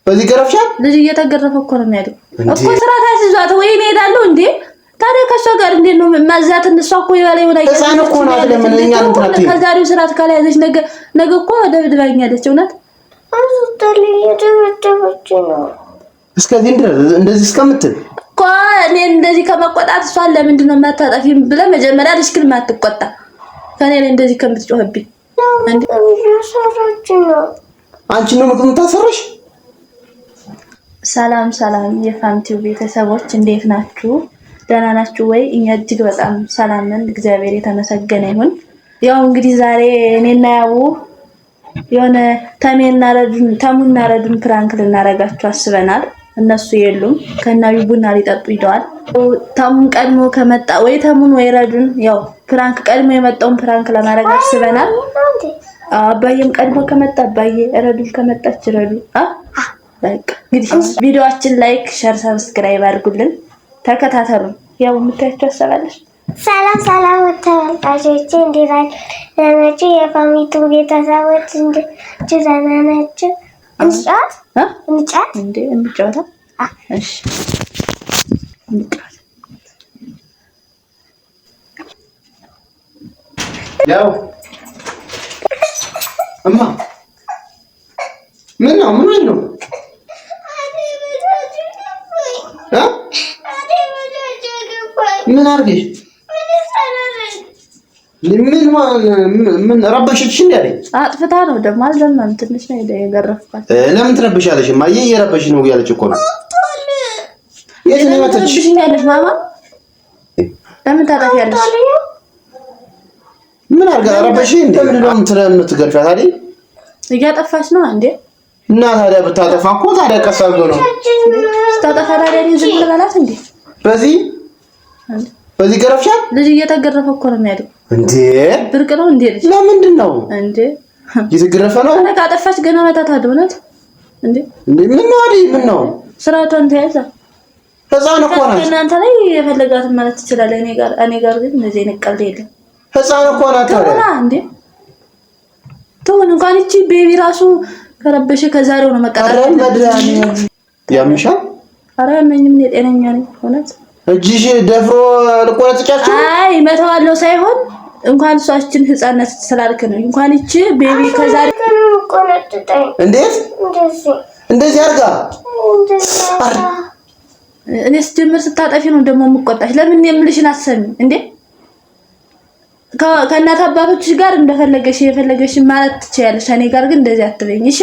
በዚህ ገረፍሻት? ልጅ እየተገረፈ እኮ ነው የሚያድገው እኮ። ስራ ታስይዟት ወይ እኔ እሄዳለሁ እንዴ? ታዲያ ከእሷ ጋር እንዴት ነው ማዛት? እሷ እኮ የበላይ ሆና ህፃን እኮ ናት። ለምን እኛ እንትን ከዛሬው ስርዓት ካልያዘች ነገ ነገ እኮ ደብድባኛለች። እውነት እስከዚህ እንደዚህ እስከምትል እኮ እኔ እንደዚህ ከመቆጣት እሷን ለምንድን ነው የማታጠፊም ብለህ መጀመሪያ ልጅ ግን ማትቆጣ ከኔ ላይ እንደዚህ ከምትጮህብኝ አንቺ ነው ምግብ የምታሰራሽ። ሰላም ሰላም፣ የፋንቲው ቤተሰቦች እንዴት ናችሁ? ደህና ናችሁ ወይ? እኛ እጅግ በጣም ሰላም ነን፣ እግዚአብሔር የተመሰገነ ይሁን። ያው እንግዲህ ዛሬ እኔና ያቡ የሆነ ተሜና ረዱን ተሙና ረዱን prank ልናረጋችሁ አስበናል። እነሱ የሉም፣ ከናዩ ቡና ሊጠጡ ሂደዋል። ተሙን ቀድሞ ከመጣ ወይ ተሙን ወይ ረዱን፣ ያው prank ቀድሞ የመጣውን prank ለማድረግ አስበናል። አባዬም ቀድሞ ከመጣ አባዬ፣ ረዱን ከመጣች ረዱ። በቃ እንግዲህ ቪዲዮአችን like፣ share፣ subscribe አድርጉልን፣ ተከታተሉ። ያው የምታያቸው አሰባለች። ሰላም ሰላም ተመልካቾቼ እንዴት ናችሁ? የፋሚቱ ቤተሰቦች እንዴት ደህና ናችሁ? እንጫወት እንጫወት እንዴ እንጫወታ። እሺ እንጫወት። ያው እማ ምን ነው ምን ነው ምን አድርጌሽ ምን ምን ረበሸችሽ? እንዴ አለኝ። አጥፍታ ነው ደግሞ አልዘመም ትንሽ ነው የገረፍኳት። ለምን ትረብሻለሽ? እማዬ እየረበሽ ነው እያለች እኮ ነው። የት ነው የመተችሽ? ማማ ለምን ታጠፊያለሽ? ምን አድርጋ ረበሽ? እንዴ ምንድን ነው የምትገርፊያት አይደል? እያጠፋች ነው እንዴ? እና ታዲያ ብታጠፋ እኮ ታዲያ ቀስ አድርጎ ነው ስታጠፋ። ታዲያ እኔ ዝም ልበላት እንዴ? በዚህ በዚህ ገረፍሻት? ልጅ እየተገረፈ እኮ ነው የሚያድገው እንዴ። ብርቅ ነው እንዴ? ልጅ ለምንድን ነው እንዴ እየተገረፈ ነው? እኔ ካጠፋች ገና መታታለሁ። እውነት እንዴ እንዴ ምን ነው አይደል? ምን ነው ስርዓቷን ተያይዛ ህፃን እኮ ናት። እናንተ ላይ የፈለጋትን ማለት ትችላለህ። እኔ ጋር ግን እንደዚህ አይነት ቀልድ የለም። ህፃን እኮ ናት። ትሆና እንዴ ትሁን እንኳን እቺ baby ራሱ ከረበሸ ከዛሬው ነው መቀጣት። ኧረ መድኃኒዓለም ያምሻል። ኧረ አያመኝም። እኔ ጤነኛ ነኝ። እውነት እጅሽ ደፍሮ ልቆረጥጫችሁ? አይ መተዋለሁ ሳይሆን እንኳን እሷችን ህፃነት ስላልክ ነው። እንኳን እቺ baby ከዛሬ እንዴት እንደዚህ አድርጋ እኔ ስጀምር ስታጠፊ ነው ደግሞ የምቆጣሽ። ለምን የምልሽን አትሰሚ እንዴ? ከእናት አባቶችሽ ጋር እንደፈለገሽ የፈለገሽ ማለት ትችያለሽ። እኔ ጋር ግን እንደዚህ አትበይኝ እሺ?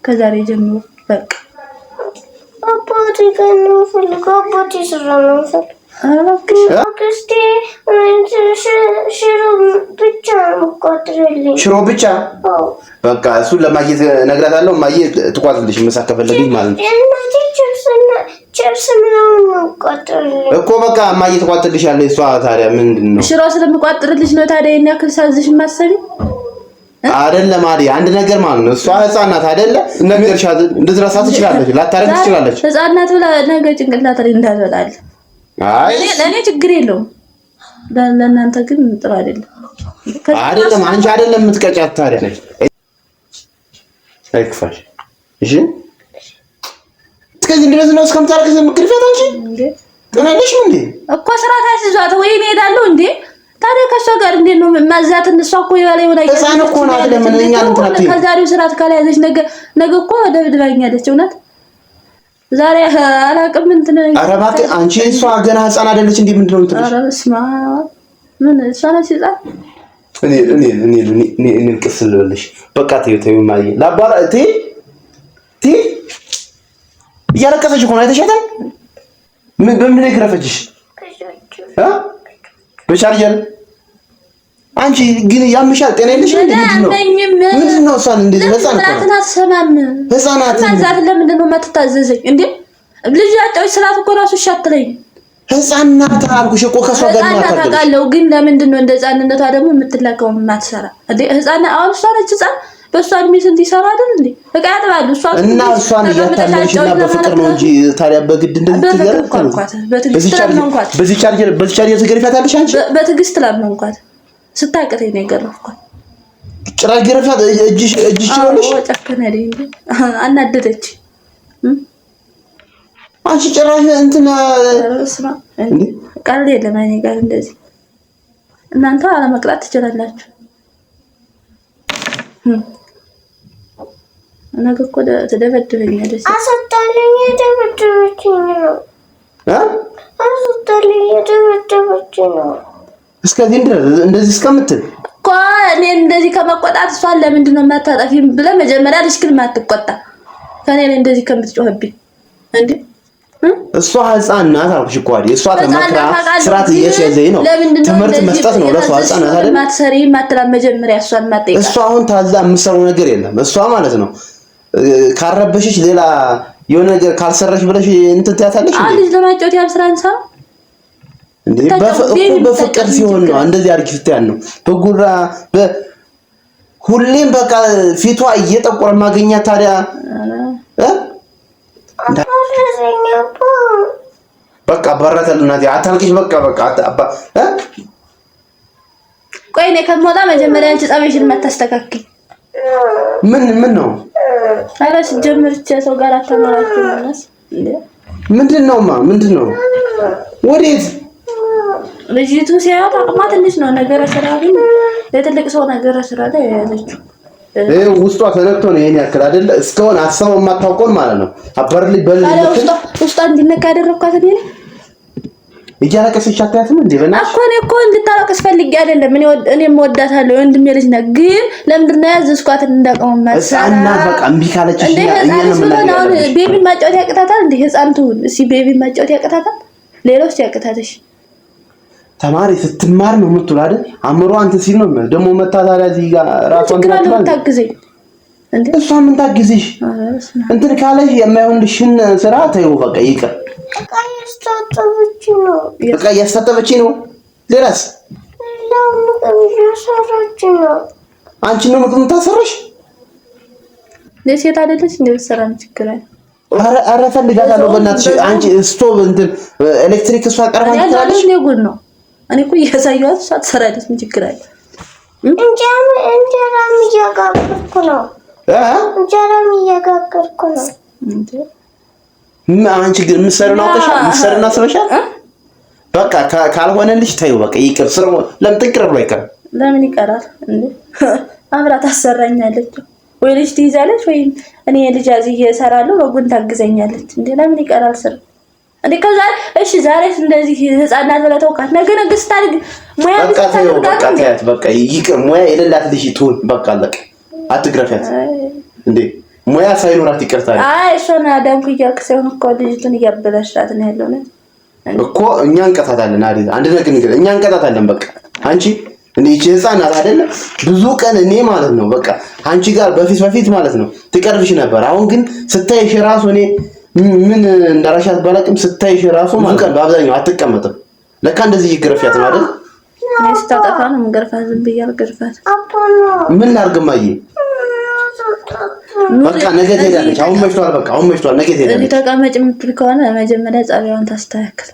ከዛሬ ጀምሮ በቃ አባቴ ጋር ነው የምፈልገው። አባቴ ስራ ነው የምፈልገው። ኧረ እባክሽ አክስቴ ሽሮ ብቻ ነው የምትቋጥርልኝ። ሽሮ ብቻ በቃ እሱን ለማየት እነግራታለሁ። ማየ ትቋጥልሽ ምሳ ከፈለግሽ ማለት ነው። እናቴ ችፕስ ምናምን ነው የምትቋጥርልኝ እኮ በቃ እማዬ ትቋጥልሻለች። እሷ ታዲያ ምንድን ነው ሽሮ ስለምቋጥርልሽ ነው ታዲያ ይሄን ያክል ሳዝሽ ማሰቢ አይደለም አይደል? አንድ ነገር ማለት ነው። እሷ ህፃን ናት አይደለ? ነገርሻት እንድትረሳ ትችላለች፣ ላታረግ ትችላለች። ህፃን ናት ብላ ነገ ጭንቅላት ላይ እንዳትወጣል። አይ ለእኔ ችግር የለውም፣ ለእናንተ ግን ጥሩ አይደለም። አይደለም አንቺ አይደለም የምትቀጫት ታዲያ አይክፋሽ። እሺ እስከዚህ ድረስ ነው እስከምታረቅሽ የምትገርፊያት አንቺ ጤና የለሽም እንዴ? እኮ ስራ ታስይዟት ወይ እኔ እሄዳለሁ እንዴ? ታዲያ ከእሷ ጋር እንዴት ነው ማዛት? እሷ እኮ የበላይ ሆና ህፃን እኮ ናት። ለምን እኛ እንትን አትይም? ከዛሬው ስርዓት ካልያዘች ነገ ነገ እኮ ደብድባኛለች። እውነት ዛሬ አላውቅም እንትን። ኧረ እባክህ አንቺ እሷ ገና ህፃን አይደለች እንዴ? ምንድን ነው የምትልሽ? ኧረ በስመ አብ ምን እሷ ነች ህፃን? እኔ እኔ እኔ እኔ እኔ ቅስ ልበልሽ። በቃ ተይው ተይው፣ እማዬ ላባራ ተይ ተይ። እያለቀሰች እኮ ነው አይተሻታል? ምን በምንድን ነው የገረፈችሽ? እ በቻርጀር አንቺ ግን ያምሻል። ጤና የለሽም እንዴ? ምንድን ነው? እሷን እንደዚህ ህፃን እኮ ናት። አትሰማም። ህፃናት ማዛት ለምንድን ነው የማትታዘዘኝ እንዴ? ልጅ አጫዎች ስላት እኮ ራሱ እሺ አትለኝም። ህፃን ናት አልኩሽ እኮ ከእሷ ጋር ህፃን ናት አውቃለሁ። ግን ለምንድን ነው እንደ ህፃንነቷ ደግሞ የምትላከው የማትሰራ እንዴ? ህፃን አሁን እሷ ነች ህፃን። በእሷ እድሜ ስንት ይሰራ አይደል እንዴ? እቃ ያጥባሉ። እሷ እና እሷን እያታለልሽና በፍቅር ነው እንጂ ታዲያ በግድ እንደዚህ ትገርፍ። በትዕግስት ለመንኳት። በዚህ ቻርጀር በዚህ ቻርጀር ትገርፊያታለሽ አንቺ። በትዕግስት ለመንኳት። ስታቅተኝ ነው የገረፍኳት። ጭራሽ ገረፍሻት? እጅሽ እጅሽ ችሎልሽ ጨከነ እንዴ? አናደደች። አንቺ ጭራሽ እንትን ቀልድ የለም እኔ ጋር እንደዚህ። እናንተ አለመቅጣት ትችላላችሁ። ነገ እኮ ትደበድበኛለች። አስወጣልኝ፣ የደበደበችኝ ነው። አስወጣልኝ፣ የደበደበችኝ ነው። እስከዚህ እንደዚህ እስከምትል እኮ እኔ እንደዚህ ከመቆጣት እሷን ለምንድን ነው የማታጠፊም ብለህ መጀመሪያ ልጅ ግን የማትቆጣ ከእኔ ላይ እንደዚህ ከምትጮህብኝ እንዴ? እሷ ህፃን ናት አልኩሽ እኮ አይደል? እሷ ተመክራ ስርዓት እያስያዘኝ ነው። ትምህርት መስጠት ነው ለእሷ። ህፃን ናት አይደል? ማትሰሪ ማትላ መጀመሪያ እሷን ማጠይቃት። እሷ አሁን ታዛ የምትሰራው ነገር የለም። እሷ ማለት ነው ካረበሽሽ ሌላ የሆነ ነገር ካልሰራሽ ብለሽ እንትን ትያታለሽ። እንዴ ልጅ ለማጫወት ያብ ስራ እንሰራ እንዴ? በፍቅር ሲሆን ነው እንደዚህ አድርጊ ስትያት ነው በጉራ ሁሌም በቃ ፊቷ እየጠቆረ ማገኛት ታዲያ በቃ በረተልናት አታልቅሽ። በቃ በቃ አባ ቆይ እኔ ከምወጣ መጀመሪያ አንቺ ጸባይሽን የማታስተካክል ምን ምን ነው? ኧረ ሲጀምር ሰው ጋር አታመራችሁ ነው። ምንድን ነውማ? ምንድን ነው? ወዴት ልጅቱ ሲያዩት አቅሟ ትንሽ ነው። ነገረ ስራ ግን የትልቅ ሰው ነገረ ስራ ላይ የያዘችው ይሄ ውስጧ ተነክቶ ነው። ይሄን ያክል አይደለ እስካሁን አሰበው የማታውቀውን ማለት ነው። አባርልኝ በል ውስጧ እንዲነካ ያደረኳት እኔ ነኝ። እያለቀሰች አታያትም እንዴ? በእናትሽ እኮ እኔ እኮ እንድታለቅስ ፈልጌ አይደለም። እኔ እኔም እወዳታለሁ የወንድሜ ልጅ ናት። ግን ለምንድን ነው ያዘዝኳትን እንዳቀመው ማሰራ እና በቃ እምቢ ካለችሽ እንዴ ህፃን አሁን ቤቢን ማጫወት ያቅታታል እንዴ? ህፃን ትሁን እስኪ ቤቢን ማጫወት ያቅታታል? ሌላውስ ያቅታትሽ? ተማሪ ስትማር ነው የምትውል አይደል? አእምሮ አንተ ሲል ነው ደግሞ መታ ታዲያ እዚህ ጋር ራሷን ታግዘኝ እንዴ? እሷ ምን ታግዝሽ? እንትን ካለሽ የማይሆንልሽን ስራ ተይው፣ በቃ ይቅር። እቃ እያስታጠበች ነው። ሌላስ? አንቺ ነው ምግብ የምታሰራሽ? ለሴት አይደለች እንዴ? ብትሰራ ምን ችግር አለ? ኧረ ኧረ እፈልጋታለሁ በእናትሽ። አንቺ ስቶቭ እንትን ኤሌክትሪክ እሷ ቀርባ ትላለች። እኔ ጉድ ነው። እኔ እኮ እያሳየኋት እሷ ትሰራለች። ምን ችግር አለ? እንጀራም እየጋገርኩ ነው። እንጀራም እየጋገርኩ ነው። አንቺ ግን የምትሰሪውን አውቀሻል። የምትሰሪውን አስበሻል። በቃ ካልሆነልሽ ተይው፣ በቃ ይቅር። ስራው ለምን ጥንቅር ብሎ አይቀርም? ለምን ይቀራል እንዴ? አብራ ታሰራኛለች ወይ ልጅ ትይዛለች፣ ወይ እኔ ልጅ አዝዬ እሰራለሁ፣ በጎን ታግዘኛለች። እንዴ ለምን ይቀራል ስራ እንዴ? ከዛ እሺ፣ ዛሬስ እንደዚህ ህፃናት ብለህ ተውካት፣ ነገ ነገ ስታድግ ሙያ በቃ ተይው፣ በቃ ተያት፣ በቃ ይቅር። ሙያ የሌላት ልጅ ትሁን፣ በቃ አለቀ። አትግረፊያት እንዴ ሙያ ሳይኖራት ይቅርታ። አይ እሷን አዳንኩ እያልክ ሳይሆን እኮ ልጅቱን እያበላሻት ነው ያለው እኮ። እኛ እንቀጣታለን አይደል? አንድ ነገር እንግዲህ እኛ እንቀጣታለን። በቃ አንቺ እንዴ ይቺ ህፃን ናት አይደለ? ብዙ ቀን እኔ ማለት ነው በቃ አንቺ ጋር በፊት በፊት ማለት ነው ትቀርብሽ ነበር። አሁን ግን ስታይሽ ራሱ እኔ ምን እንዳራሻት ባላቅም ስታይሽ ራሱ ብዙ ቀን በአብዛኛው አትቀመጥም። ለካ እንደዚህ እየገረፊያት ነው አይደል? እኔ ስታጠፋ ነው የምገርፋት። ዝም ብዬ አልገርፋት። ምን ላድርግ እማዬ? በቃ ነገ ትሄዳለች። አሁን መሽቷል። በቃ አሁን መሽቷል። ነገ ትሄዳለች። ተቀመጭ የምትል ከሆነ መጀመሪያ ጸባይዋን ታስተካክል።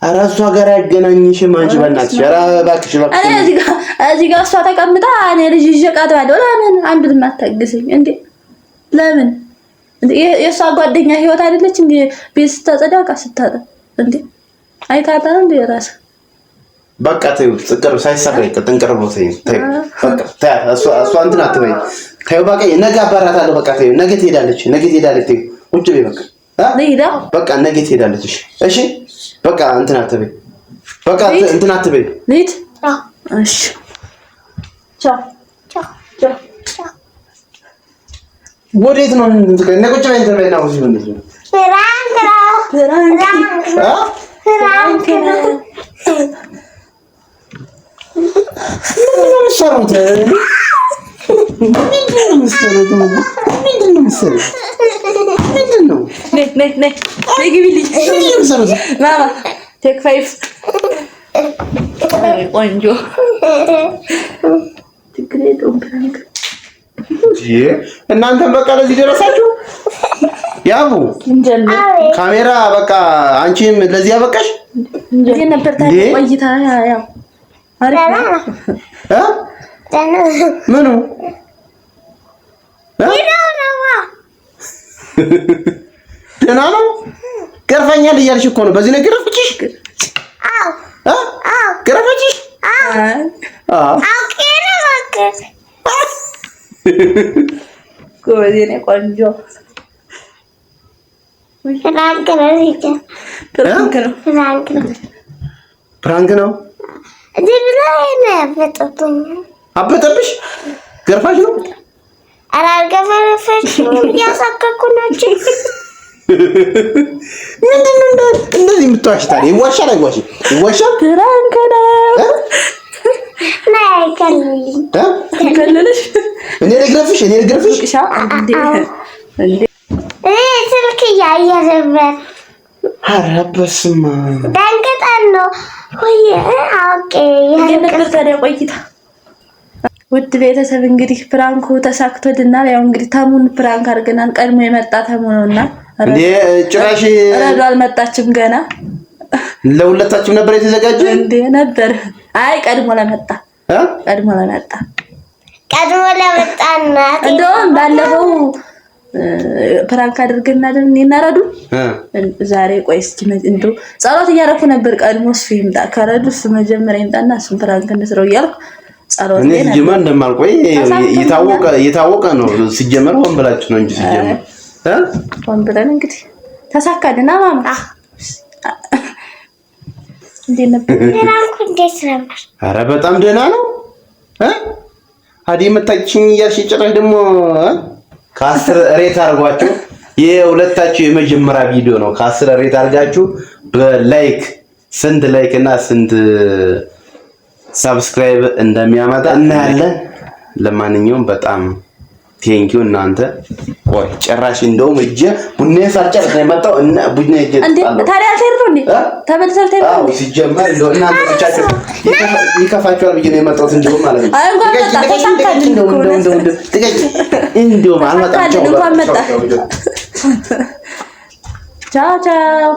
ኧረ እሷ ጋር ያገናኝሽም አንቺ በእናትሽ። ኧረ እባክሽ እባክሽ። እዚህ ጋር እሷ ተቀምጣ እኔ ልጅ ይዤ እቃጥባለሁ። ለምን አንዱን አታግዘኝ እንዴ? ለምን የእሷ ጓደኛ ህይወት አይደለች እንዴ? ቤት ስታጸዳ ዕቃ ስታጠብ እንዴ አይታታል እንዴ ራስህ በቃ ተይው፣ ጥንቅር ሳይሰራ ይቅር። ጥንቅር ብሎ ተይው፣ ተይው፣ በቃ ተያት። እሷ እንትን አትበይ፣ ተይው። በቃ ነገ አባራታለሁ። በቃ ተይው፣ ነገ ትሄዳለች፣ ነገ ትሄዳለች። ተይው፣ ቁጭ በይ በቃ በቃ ነገ ትሄዳለች። እሺ፣ እሺ፣ በቃ እንትን አትበይ፣ በቃ እንትን አትበይ። ልሂድ። እሺ፣ ቻው፣ ቻው፣ ቻው። ወዴት ነው? እንትን ቁጭ በይ፣ እንትን በይ እና prank ነው፣ prank ነው። ምንድን ነው የምትሰሩት? ምንድን ነው የምትሰሩት? ምንድን ነው የምትሰሩት? ምንድን ነው? ነይ ነይ ነይ ነይ ግቢልኝ። ምንድን ነው የምትሰሩት? ማማ take five። ቆንጆ ችግር የለውም prank። እናንተም በቃ ለዚህ ደረሳችሁ። ያቡ ካሜራ በቃ አንቺም ለዚህ ያበቃሽ እንዴ ነበር ታዲያ ቆይታ ያው ምኑ ደህና ነው። ገርፋኛል እያልሽ እኮ ነው። በዚህ ነው ገረፈችሽ? አዎ አዎ፣ ገረፈችሽ? አዎ፣ አውቄ ነው እባክህ። ጎበዝ የእኔ ቆንጆ። prank ነው። prank ነው። prank ነው። prank ነው። እዚህ ብሎ ነው ያበጠብኝ። አበጠብሽ? ገርፋሽ ነው? ኧረ አልገፈረፈችም፣ እያሳከኩ ናቸው። ምንድን ነው እንደዚህ የምትዋሽ ታዲያ? ይዋሻል አይዋሽም? ይዋሻል። prank ነው። ይከልልሽ። እኔ ልግረፍሽ? እኔ ልግረፍሽ? ስልክ እያየ ነበር። ኧረ በስመ አብ ደንግጠን ነው ወይ አውቄ ነበር ታዲያ ቆይታ። ውድ ቤተሰብ እንግዲህ prank ኡ ተሳክቶልናል። ያው እንግዲህ ተሙን prank አድርገናል። ቀድሞ የመጣ ተሙ ነውና እንዴ ጭራሽ ረዱ አልመጣችም ገና። ለሁለታችሁም ነበር የተዘጋጀ እንዴ ነበር። አይ ቀድሞ ለመጣ ቀድሞ ለመጣ ቀድሞ ለመጣ እናቴ እንደውም ባለፈው prank አድርገን አይደል እኔና ረዱ ዛሬ ቆይ እስኪ እንደው ጸሎት እያደረኩ ነበር። ቀድሞ እሱ ይምጣ ከረዱ እሱ መጀመሪያ ይምጣና እሱን prank እንስረው እያልኩ ጸሎት እኔ ሲጀመር እንደማልቆይ የታወቀ የታወቀ ነው። ሲጀመር ሆን ብላችሁ ነው እንጂ ሲጀመር ሆን ብለን እንግዲህ ተሳካልና ማማ እንዴት ነበር prank ኡ? እንዴት ነበር? ኧረ በጣም ደህና ነው። አዲ መታችኝ እያልሽ ጭራሽ ደግሞ ከ10 rate አድርጓችሁ የሁለታችሁ የመጀመሪያ ቪዲዮ ነው። ከ10 rate አድርጋችሁ በ like ስንት like እና ስንት subscribe እንደሚያመጣ እናያለን። ለማንኛውም በጣም thank you እናንተ። ቆይ ጭራሽ እንደውም እጄ ቡና ሳልጨርስ ነው የመጣው እና ቡና እጄ እንዴ ታዲያ አልተሄድም እንዴ? ተመልሰህ አልተሄድም? አዎ ሲጀመር እንደው እናንተ ብቻችሁ ይከፋችኋል ብዬ ነው የመጣሁት። እንደውም ማለት ነው አይ እንኳን መጣ ተሳካልን እኮ እንደውም አልመጣም። እንኳን መጣ። ቻው ቻው።